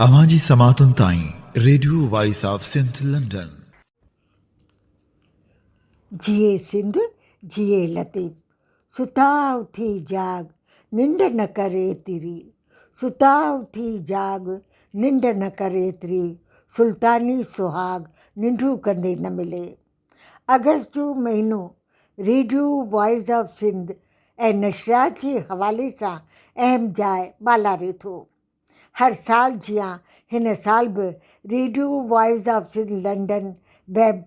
اوهان جي سماعتن تائين radio voice of Sindh London. جيئي سنڌ جيئي لطيف. ستا اٿي جاڳ ننڊ نه ڪر ايتري ستا اٿي جاڳ ننڊ نه ڪر ايتري سلطاني سهاڳ ننڊون ڪندي نه ملي. آگسٽ جو مهينو ريڊيو وائس آف سنڌ ۽ نشريات جي حوالي سان اهم جاء والاري ٿو. هر سال جيان هن سال به radio voice of Sindh London web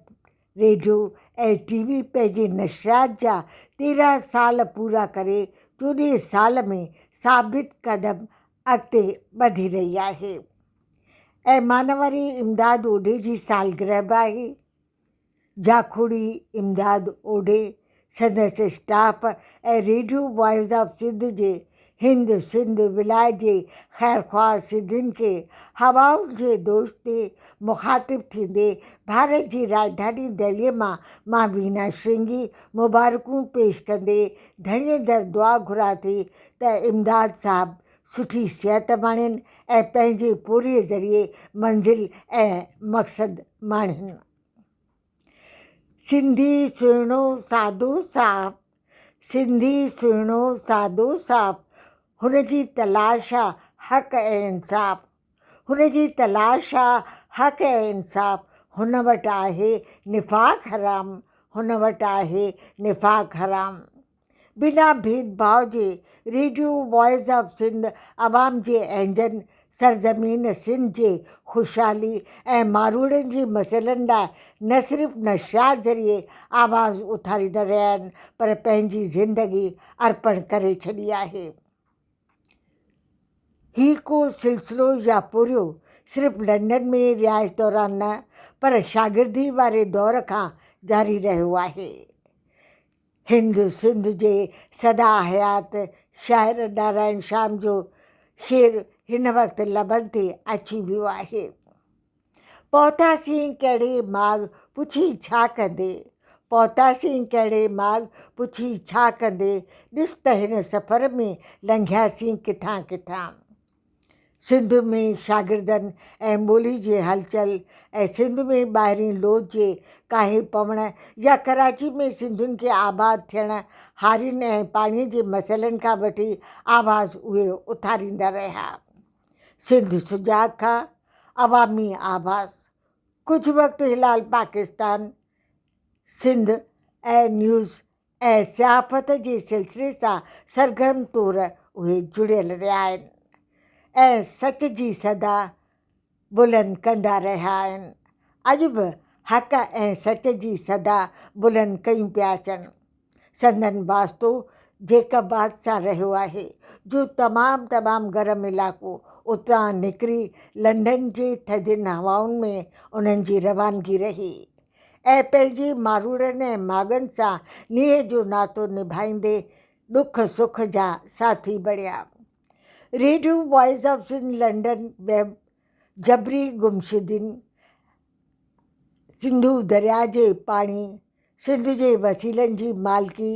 radio ۽ T V پنهنجي نشريات جا 13 سال پورا ڪري چوڏهين سال ۾ ثابت قدم اڳتي وڌي رهي آهي ۽ مانواري امداد اوڍي جي سالگرهه به آهي. جاکوڙي امداد اوڍي، سندس staff ۽ radio voice of Sindh جي هند سنڌ ولايت جي خيرخواهه سنڌين کي هوائن جي دوش تي مخاطب ٿيندي ڀارت جي راڄڌاني دهليء مان مان وينا شرنگي مبارڪون پيش ڪندي ڌڻيء در دعا گهران ٿي ته امداد صاحب سٺي صحت ماڻين ۽ پنهنجي پورهيي ذريعي منزل ۽ مقصد ماڻين. سنڌي سهڻو سادو صاف، سنڌي سهڻو سادو صاف، هن جي تلاش آ حق ۽ انصاف، هن جي تلاش آ حق ۽ انصاف، هن وٽ آهي نفاق حرام، هن وٽ آهي نفاق حرام. بنا ڀيد ڀاء جي ريڊيو وائس آف سنڌ عوام جي اهنجن، سرزمين سنڌ جي خوشحالي ۽ ماروئڙن جي مسئلن لاء نه صرف نشريات ذريعي آواز اٿاريندا رهيا آهن پر پنهنجي زندگي ارپڻ ڪري ڇڏي آهي. هي ڪو سلسلو يا پورهيو صرف لنڊن ۾ رهائش دوران نه پر شاگردي واري دور کان جاري رهيو آهي. هند سنڌ جي سدا حيات شاعر نارائڻ شيام جو شعر هن وقت لبن تي اچي ويو آهي. پهتاسين ڪهڙي ماڳ پڇي ڇا ڪندي، پهتاسين ڪهڙي ماڳ پڇي ڇا ڪندي، ڏس ته هن سفر ۾ لنگهياسين ڪٿان ڪٿان. سنڌ ۾ شاگردن ۽ ٻولي جي هلچل ۽ سنڌ ۾ ٻاهرين لوڌ جي ڪاهي پوڻ يا ڪراچي ۾ سنڌين کي آباد ٿيڻ، هارين ۽ پاڻي جي مسئلن کان وٺي آواز اهي اٿاريندا رهيا. سنڌ سجاڳ کان عوامي آواز، ڪجهه وقت هلال پاڪستان، سنڌ ۽ نيوز ۽ صحافت جي سلسلي سان سرگرم طور اهي جڙيل رهيا آهن ۽ سچ جي صدا بلند ڪندا رهيا آهن. اڄ به حق ۽ سچ جي صدا بلند ڪيون پيا اچن. سندن واسطو جيڪب آباد سان رهيو آهي، جو تمام تمام گرم علائقو، اتان نڪري لنڊن جي ٿڌين هوائن ۾ انهن جي روانگي رهي. ۽ پنهنجي ماروئڙن ۽ ماڳن سان نينهن جو ناتو نڀائيندي ڏک سک جا ساٿي بڻيا. Radio voice of Sindh London web جبري گمشدين، سنڌو درياء جي پاڻي، سنڌ جي وسيلن جي مالڪي،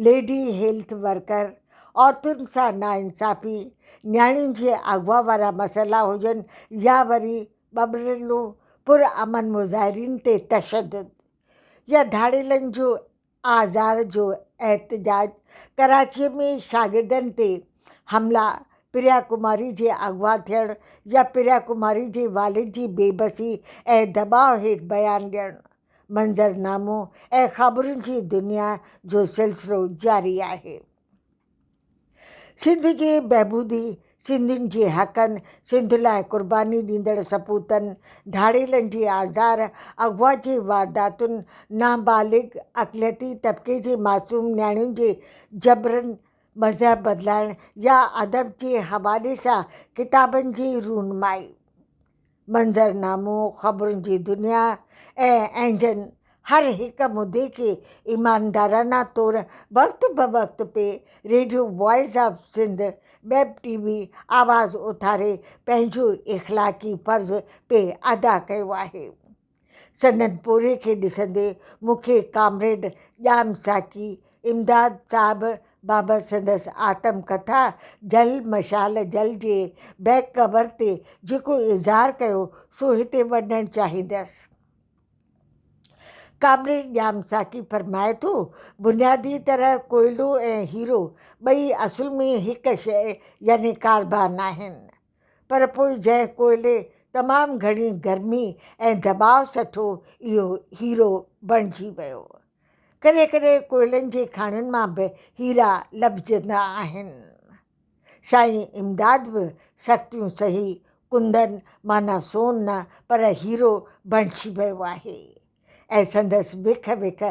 ليڊي هيلٿ ورڪر، عورتن سان ناانصافي، نياڻين جي اغوا وارا مسئلا هجن يا وري ٻٻرلو پر امن مظاهرين تي تشدد يا ڌاڙيلن جو آزار جو احتجاج، ڪراچيء ۾ شاگردن تي حملا، پريا ڪماري جي اغوا ٿيڻ يا پريا ڪماري جي والد جي بي بسي ۽ دٻاء هيٺ بيان ڏيڻ، منظرنامو ۽ خبرن جي دنيا جو سلسلو جاري آهي. سنڌ جي بهبودي، سنڌين جي حقن، سنڌ لاء قرباني ڏيندڙ سپوتن، ڌاڙيلن جي آزار، اغوا جي وارداتن، نابالغ اقليتي طبقي جي معصوم نياڻين جي جبرن مذهب بدلائڻ يا ادب جي حوالي سان ڪتابن جي رونمائي. منظرنامو، خبرن جي دنيا ۽ اهنجن هر هڪ مدي کي ايماندارانه طور وقت بوقت P radio voice of Sindh, web T V آواز اٿاري پنهنجو اخلاقي فرض پي ادا ڪيو آهي. سندن پورهيي کي ڏسندي مون کي ڪامريڊ ڄام ساقي، امداد صاحب بابت سندس آتم ڪٿا جل مشال جل جي بيڪ ڪور تي جيڪو اظهار ڪيو سو هتي ونڊڻ چاهيندس. ڪامريڊ ڄام ساقي فرمائي ٿو، بنيادي طرح ڪوئلو ۽ هيرو ٻئي اصل ۾ هڪ شيء يعني ڪاربان آهن. پر پوء جنهن ڪوئلي تمام گهڻي گرمي ۽ دٻاء سٺو اهو هيرو بڻجي ويو. ڪڏهن ڪڏهن ڪوئلن جي کاڻين مان به هيرا لڀجندا آهن. سائين امداد به سختيون سهي ڪندن معنيٰ سون نه پر هيرو بڻجي ويو آهي ۽ سندس وک وک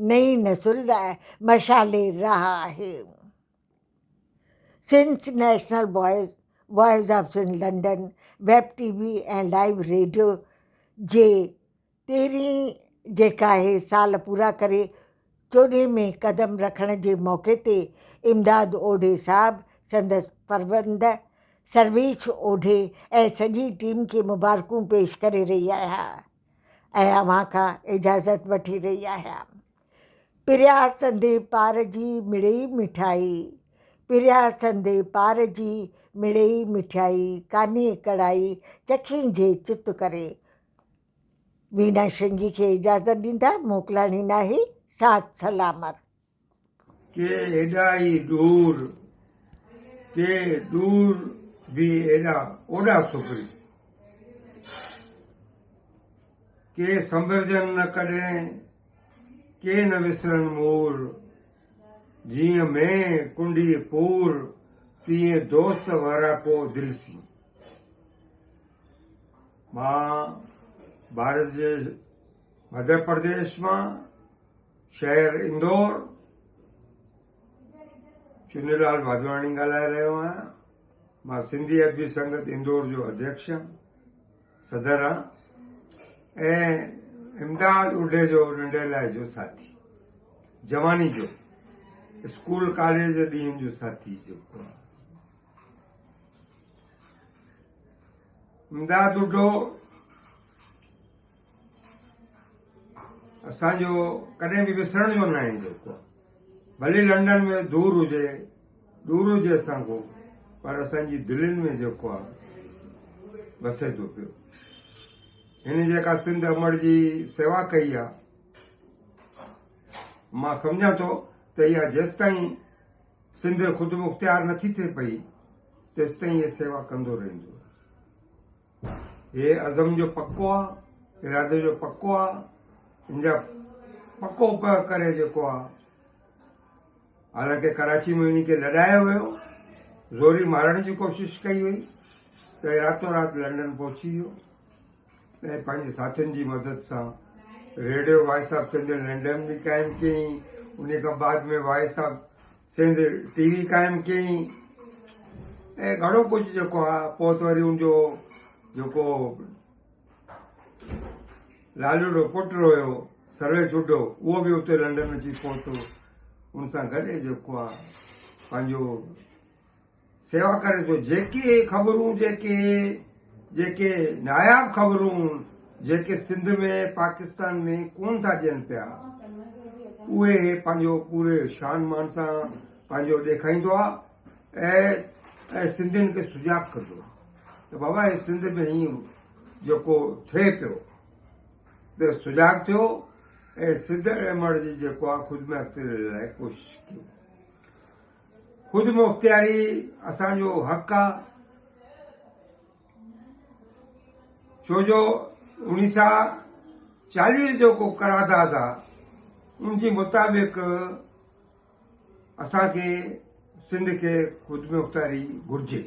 نئين نسل لاء مشعل راهه آهي. Sindh national voice, voice of Sindh London, web T V ۽ live radio جي تيرهين جيڪا آهي سال پورا ڪري چوڏهين ۾ قدم رکڻ جي موقعي تي امداد اوڍي صاحب، سندس فرزند سرويچ اوڍي ۽ سڄي ٽيم کي مبارڪون پيش ڪري رهي آهيان ۽ اوهان کان اجازت وٺي رهي آهيان. پريا سندي پار جي مڙئي مٺائي، پريا سندي پار جي مڙئي مٺائي، ڪانهي ڪڙائي چکين جي چت ڪري. وينا شرنگي کي اجازت ڏيندا، موڪلاڻي ناهي، ساٿ سلامت. ڪي ايڏا ئي ڏور، ڪي ڏور به ايڏا اوڏا سپرين. ڪي سنڀرجن نه ڪڏهن، ڪي نه وسرن مور، جيئن مين ڪنڊي پور، تيئن دوست وارا ڪو دل سين. مان ڀارت جي مڌيه پرديش مان شهر اندور چني لال واڌواڻي ڳالهائي رهيو آهيان. مان سنڌي ادبي سنگت اندور جو اڌيڪش آهيان، صدر آهيان ۽ امداد اڍي جو ننڍي لاء جو ساٿي، جواني جو اسڪول ڪاليج ڏينهن جو ساٿي جيڪو آهي. امداد اڍو اسان جو ڪڏهن به وسرڻ جو ناهي جيڪو ڀلي لنڊن ۾ دور هجي دور هجي اسان کان پر اسان جي دلين ۾ جيڪو آهي وسي ٿو پيو. هن جيڪا سنڌ امڙ جي سيوا ڪئي آهي مان سمجهان ٿو ته اها جيستائين سنڌ خود مختيار نٿي ٿئي پئي تيستائين هي سيوا ڪندو رهندو. هي عزم جو پڪو آ، ارادي جو پڪو آ، ان جا پڪو پهه ڪري جيڪو آ. حالانڪه ڪراچي ۾ ان کي لڏايو ويو، زوري مارڻ جي ڪوشش ڪئي وئي ته راتو رات لنڊن پهچي ويو ۽ پنهنجي ساٿين جي مدد سان radio voice of Sindh London به قائم ڪيائين. ان کان بعد ۾ voice of Sindh T V قائم ڪيائين ۽ گهڻو ڪجهه جيڪو آهي پوء ته وري ان جو جيڪو لالو جو پٽ هيو سرويچ اڍو اهو به اتي لنڊن اچي پهتو ان سان گڏ جيڪو آهي پنهنجو سيوا ڪري ٿو جيڪي خبرون جيڪي جيڪي ناياب خبرون جيڪي سنڌ ۾ پاڪستان ۾ ڪون ٿا ڏين پيا اهي پنهنجو پوري شان مان سان پنهنجو ڏيکائيندو آ ۽ ۽ سنڌين کي سجاڳ ڪندو آ ته بابا هي سنڌ ۾ هي جيڪو ٿئي پيو ته سجاڳ ٿيو ۽ سنڌ ايمڙ جي جيڪو آ خود ۾ اڳتي لاء ڪوشش ڪيو. خود مختياري اسان جو حق آ ڇو جو اڻيهه سا چاليهه جو ڪو قرارداد آ ان جي مطابق اسان کي سنڌ کي خود مختياري گهرجي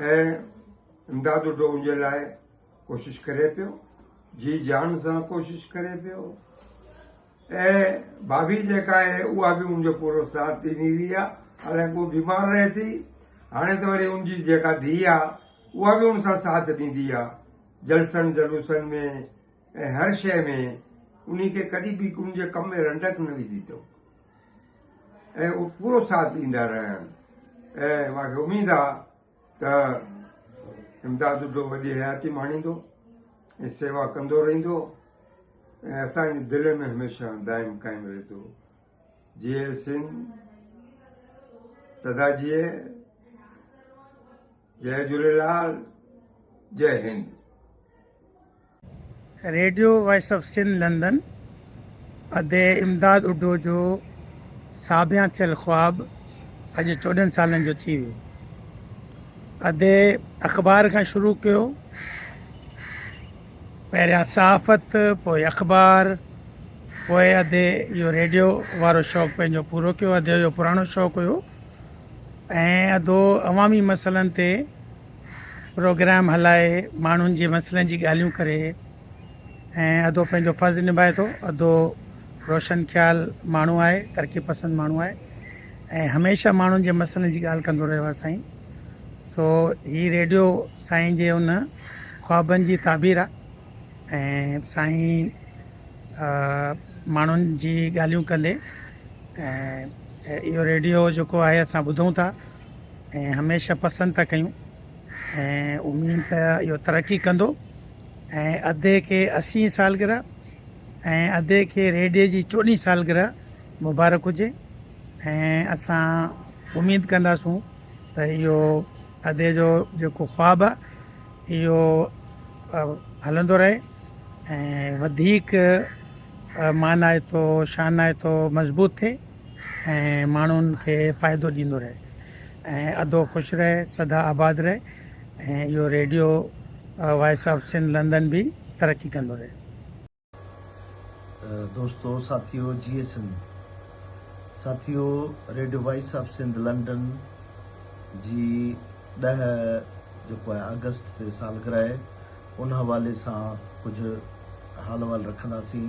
۽ امداد اڍو ان جي لاء ڪوشش ڪري پيو جي جان سان ڪوشش ڪري پيو ۽ ڀاڀي جيڪا آهي اها به ان جو پورو ساٿ ڏيندي رهي آهي حالانڪه هو بيمار رهي ٿي هاڻي ته وري ان جي جيڪا ڌيء آهي اها به ان سان ساٿ ڏيندي آهي جلسن جلوسن ۾ ۽ هر شيء ۾ ان کي ڪڏهن به ان جي ڪم ۾ رنڊڪ نه وجهي اٿو ۽ اهو پورو ساٿ ڏيندا رهيا آهن ۽ مانکي اميد آهي ته امداد اڍو وڏي حياتي ماڻيندو ۽ سيوا ڪندو رهندو. ۽ اسان جي دل ۾ هميشه دائم قائم رهي ٿو. جيئي سنڌ سدا جيئي. جئي جهوليلال جئي Hind. Radio voice of Sindh London ادي امداد اڍو جو ساڀيان ٿيل خواب اڄ 14 سالن جو ٿي ويو. ادي اخبار کان شروع ڪيو، پهريان صحافت پوء اخبار پوء ادي اهو ريڊيو وارو شوق پنهنجو پورو ڪيو. ادي جو پراڻو شوق هيو ۽ ادو عوامي مسئلن تي پروگرام هلائي ماڻهن جي مسئلن جي ڳالهيون ڪري ۽ ادو پنهنجو فرض نڀائي ٿو. ادو روشن خيال ماڻهو آهي، ترقي پسند ماڻهو آهي ۽ هميشه ماڻهن جي مسئلن جي ڳالهه ڪندو رهيو آهي سائين. سو هي ريڊيو سائين جي ان خوابن جي تعبير آهي ۽ سائين ماڻهن جي ڳالهيون ڪندي ۽ اهو ريڊيو جيڪو آهي اسان ٻڌون ٿا ۽ هميشه پسند ٿا ڪيون ۽ اميد ته اهو ترقي ڪندو ۽ ادي کي 80 سالگرهه ۽ ادي کي ريڊيي جي 14 سالگرهه مبارڪ هجي ۽ اسان اميد ڪنداسون ته اهو ادي جو جيڪو خواب آهي اهو هلندو رهي ۽ وڌيڪ مانائتو شانائتو مضبوط ٿئي ۽ ماڻهن کي فائدو ڏيندو رهي ۽ ادو خوش رهي سدا آباد رهي ۽ اهو radio voice of Sindh London به ترقي ڪندو رهي. دوستو ساٿيو جيئي سنڌ ساٿيو radio voice of Sindh London جي 10 جيڪو آهي آگسٽ تي سالگرهه آهي ان حوالي سان ڪجهه حال احوال رکنداسين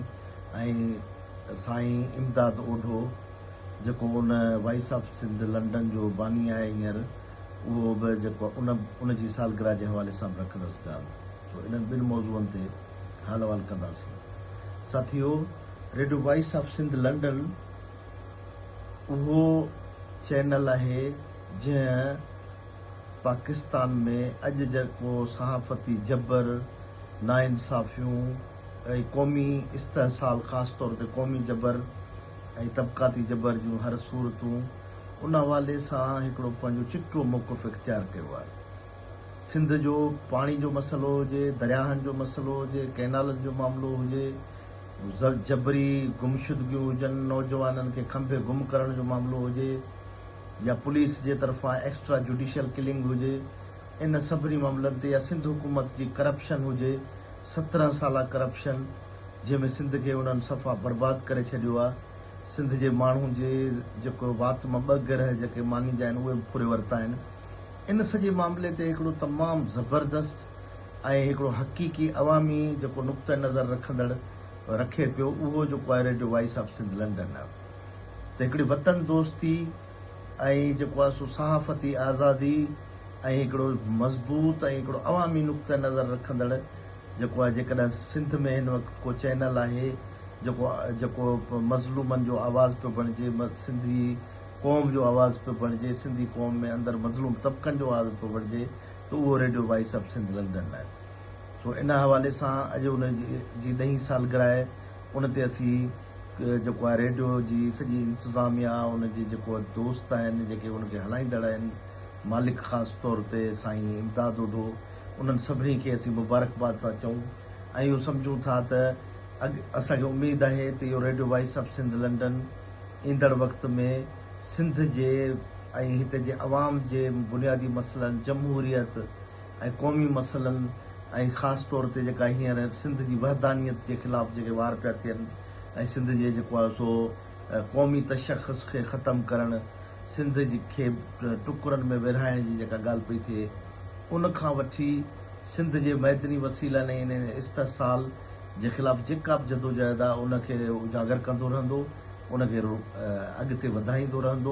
۽ سائين امداد اوڍو جيڪو ان وائس آف سنڌ لنڊن جو باني آهي هينئر اهو به جيڪو ان ان جي سالگرهه جي حوالي سان به رکندس ڳالهه سو انهن ٻن موضوعن تي حال احوال ڪنداسين. ساٿيو radio voice of Sindh London اهو چينل آهي جنهن پاڪستان ۾ اڄ جيڪو صحافتي جبر، ناانصافيون ۽ قومي استحصال خاص طور تي قومي جبر ۽ طبقاتي جبر جون هر صورتون ان حوالي سان هڪڙو پنهنجو چٽو موقف اختيار ڪيو آهي. سنڌ جو پاڻي جو مسئلو هجي، درياهن جو مسئلو هجي، ڪئنالن جو معاملو هجي، جبري گمشدگيون هجن، نوجوانن کي کنڀي گم ڪرڻ جو معاملو هجي يا پوليس جي طرفان ايڪسٽرا جوڊيشل ڪلنگ هجي، ان سڀني معاملن تي يا سنڌ حڪومت جي ڪرپشن هجي، 17 سالا ڪرپشن جنهن ۾ سنڌ کي انهن صفا برباد ڪري ڇڏيو آ، سنڌ جي ماڻهو جي جيڪو وات مان ٻه گرهه جيڪي ماني جا آهن اهي به ڦري ورتا آهن. ان سڄي معاملي تي هڪڙو تمام زبردست ۽ هڪڙو حقيقي عوامي جيڪو نقطه نظر رکندڙ رکي پيو اهو جيڪو آهي radio voice of Sindh London آهي ته هڪڙي وطن دوستي ۽ جيڪو آهي سو صحافتي آزادي ۽ هڪڙو مضبوط ۽ هڪڙو عوامي نقطه نظر رکندڙ جيڪو آهي جيڪڏهن سنڌ ۾ هن وقت ڪو چينل آهي جيڪو جيڪو مظلومن جو آواز پيو بڻجي سنڌي قوم جو آواز پيو بڻجي، سنڌي قوم ۾ اندر مظلوم طبقن جو آواز پيو بڻجي ته اهو radio voice of Sindh London آهي. سو ان حوالي سان اڄ ان جي ڏهين سالگرهه آهي ان تي اسين جيڪو آهي ريڊيو جي سڄي انتظاميا ان جي جيڪو دوست آهن جيڪي ان کي هلائيندڙ آهن مالڪ خاص طور تي سائين امداد اوڍو انهن سڀني کي اسين مبارڪباد ٿا چئون ۽ اهو سمجهون ٿا ته اڳ اسان کي اميد آهي ته اهو radio voice of Sindh London ايندڙ وقت ۾ سنڌ جي ۽ هتي جي عوام جي بنيادي مسئلن، جمهوريت ۽ قومي مسئلن ۽ خاص طور تي جيڪا هينئر سنڌ جي وحدانيت جي خلاف جيڪي وار پيا ٿين ۽ سنڌ جي جيڪو آهي سو قومي تشخص کي ختم ڪرڻ، سنڌ کي ٽڪرن ۾ ورهائڻ جي جيڪا ڳالهه پئي ٿئي ان کان وٺي سنڌ جي معدني وسيلن ۽ انهن استحصال جي خلاف جيڪا به جدوجهد آهي ان کي اجاگر ڪندو رهندو. ان کي اڳتي وڌائيندو رهندو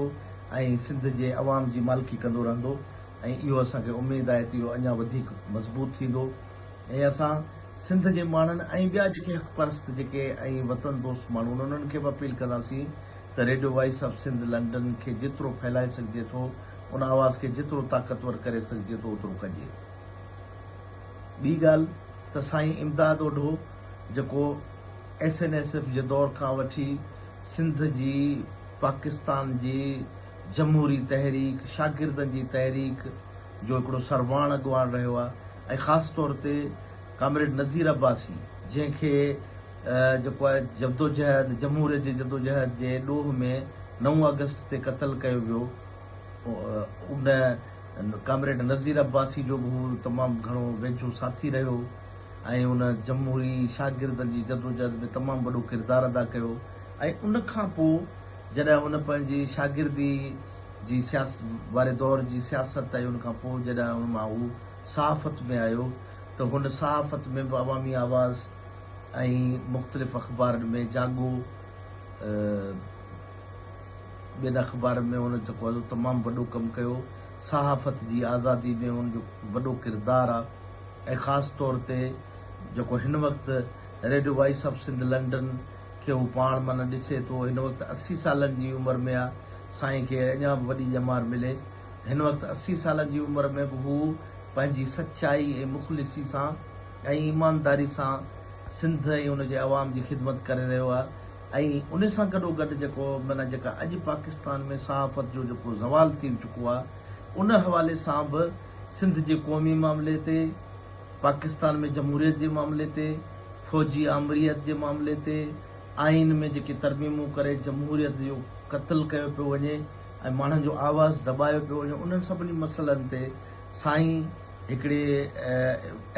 ۽ سنڌ جي عوام جي مالڪي ڪندو رهندو ۽ اهو اسان کي اميد آهي ته اهو اڃا وڌيڪ مضبوط ٿيندو ۽ اسان سنڌ جي ماڻهن ۽ ٻيا جيڪي حق پرست جيڪي ۽ وطن دوست ماڻهو آهن انهن کي به اپيل ڪنداسين ته radio voice of Sindh London کي جيترو ڦهلائي سگهجي ٿو ان آواز کي جيترو طاقتور ڪري سگهجي ٿو اوترو ڪجي. ٻي ڳالهه ته سائين امداد اوڍو جيڪو. ايس اين ايس ايف جي دور کان وٺي سنڌ جي پاڪستان جي جمهوري تحريڪ، شاگردن جي تحريڪ جو هڪڙو سرواڻ اڳواڻ رهيو آهي ۽ خاص طور تي ڪامريڊ نذير عباسي جنهن کي جيڪو آهي جدوجهد جمهوريت جي جدوجهد جي ڏوهه ۾ نو آگسٽ تي قتل ڪيو ويو ان ڪامريڊ نذير عباسي جو به هو تمام گهڻو ويجهو ساٿي رهيو ۽ ان جمهوري شاگردن جي جدوجهد ۾ تمام وڏو ڪردار ادا ڪيو ۽ ان کان پوء جڏهن هن پنهنجي شاگردي جي واري دور جي سياست ۽ ان کان پوء جڏهن ان مان هو صحافت ۾ آيو ته هن صحافت ۾ به عوامي آواز ۽ مختلف اخبارن ۾ جاڳو ٻين اخبارن ۾ هن جيڪو آهي تمام وڏو ڪم ڪيو. صحافت جي آزادي ۾ هن جو وڏو ڪردار آهي ۽ خاص طور تي جيڪو هن وقت radio voice of Sindh London کي هو پاڻ معنيٰ ڏسي ٿو هن وقت 80 سالن جي عمر ۾ آهي سائين کي اڃا به وڏي ڄمار ملي هن وقت 80 سالن جي عمر ۾ به هو پنهنجي سچائي ۽ مخلصي سان ۽ ايمانداري سان سنڌ ۽ ان جي عوام جي خدمت ڪري رهيو آهي ۽ ان سان گڏو گڏ جيڪو معنيٰ جيڪا اڄ پاڪستان ۾ صحافت جو جيڪو زوال ٿي چڪو آهي ان حوالي سان به سنڌ جي قومي معاملي تي پاڪستان ۾ جمهوريت جي معاملي تي فوجي آمريت جي معاملي تي آئين ۾ جيڪي ترميمون ڪري جمهوريت جو قتل ڪيو پيو وڃي ۽ ماڻهن جو آواز دٻايو پيو وڃي انهن سڀني مسئلن تي سائين هڪڙي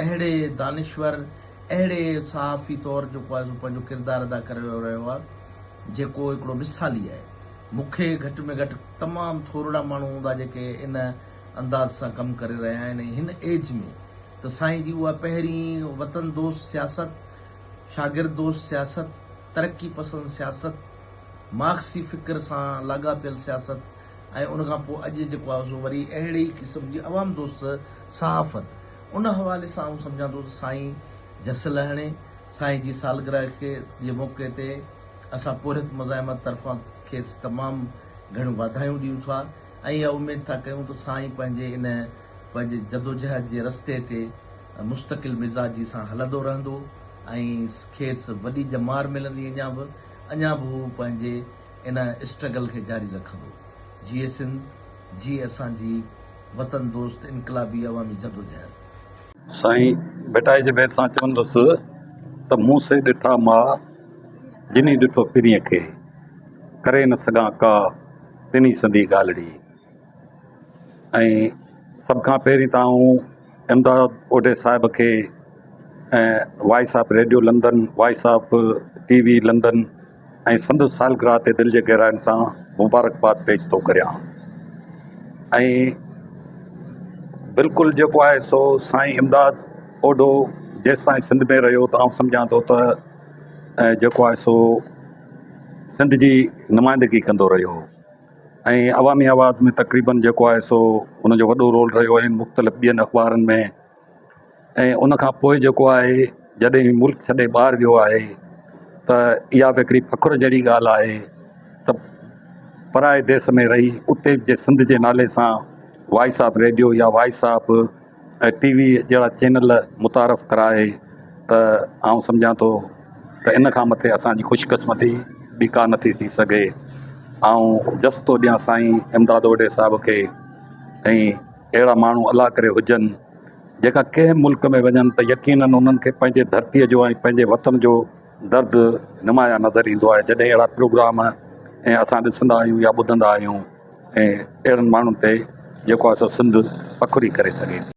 اهڙي دانشور اهڙي صحافي طور جيڪو آهي سو پنهنجو ڪردار ادا ڪري رهيو آهي جيڪو هڪڙو مثالي آهي. مون کي گهٽ ۾ گهٽ تمام ٿورڙا ماڻهو هوندا جيڪي ان انداز سان ڪم ڪري رهيا آهن ۽ هن ايج ۾ ته سائين جي اها پهرين وطن دوست سياست، شاگرد دوست سياست، ترقي پسند سياست، مارڪسي فڪر سان لاڳاپيل سياست ۽ ان کان پوء اڄ جيڪو آهي سو وري اهڙي ئي قسم جي عوام دوست صحافت ان حوالي سان آئون سمجهان ٿو ته سائين جس لهڻي سائين جي سالگرهه کي جي موقعي تي اسان پورهيت مزاحمت طرفان کيس تمام گهڻيون واڌايون ڏيون ٿا ۽ اها اميد ٿا ڪيون ته سائين پنهنجي ان پنهنجي جدوجهد جي رستي تي مستقل مزاجي سان هلندو رهندو ۽ کيس وڏي ڄمار ملندي اڃا به اڃا به هو پنهنجي ان اسٽرگل کي جاري رکندو. جيئي سنڌ، جيئي اسان جي وطن دوست انقلابي عوامي جدوجهد. سائين ڀٽائي جي بيت سان چوندس ته مون سي ڏٺا مئا، جني ڏٺو پرينء کي، ڪري نه سگهان ڪا، تنهين سندي ڳالهڙي. ۽ سڀ کان پهرين ته آئون امداد اوڍي صاحب کي ۽ voice of radio London, voice of T V London ۽ سندس سالگرهه تي دل جي گهراين سان مبارڪباد پيش ٿو ڪريان ۽ بلڪل جيڪو آهي سو سائين امداد اوڍو جيستائين سنڌ ۾ رهيو ته آئون سمجهان ٿو ته جيڪو آهي سو سنڌ جي نمائندگي ڪندو رهيو ۽ عوامي آواز ۾ تقريبن جيڪو آهي سو ان جو وڏو رول رهيو ۽ مختلف ٻين اخبارن ۾ ۽ ان کان پوء جيڪو آهي جڏهن هي ملڪ ڇڏي ٻاهر ويو آهي ته اها به هڪڙي فخر جهڙي ڳالهه آهي ته پرائي ديس ۾ رهي اتي جي سنڌ جي نالي سان وائس آف ريڊيو يا وائس آف ٽي وي جهڙا چينل متعارف ڪرائي ته آئون سمجهان ٿو ته ان کان مٿي اسانجي خوش قسمتي ٻي ڪا نٿي ٿي سگهي آئون جس ٿو ڏيان سائين امداد اوڍي صاحب کي ۽ اهڙا ماڻهو الله ڪري هجن جيڪا ڪنهن ملڪ ۾ وڃن ته يقينن انهن کي پنهنجي ڌرتيء جو ۽ پنهنجي وطن جو درد نمايان نظر ايندو آهي جڏهن اهڙا پروگرام ۽ اسان ڏسندا آهيون يا ٻڌندا آهيون ۽ اهڙن ماڻهن تي جيڪو آهي سو سنڌ فخر ئي ڪري سگهي ٿي.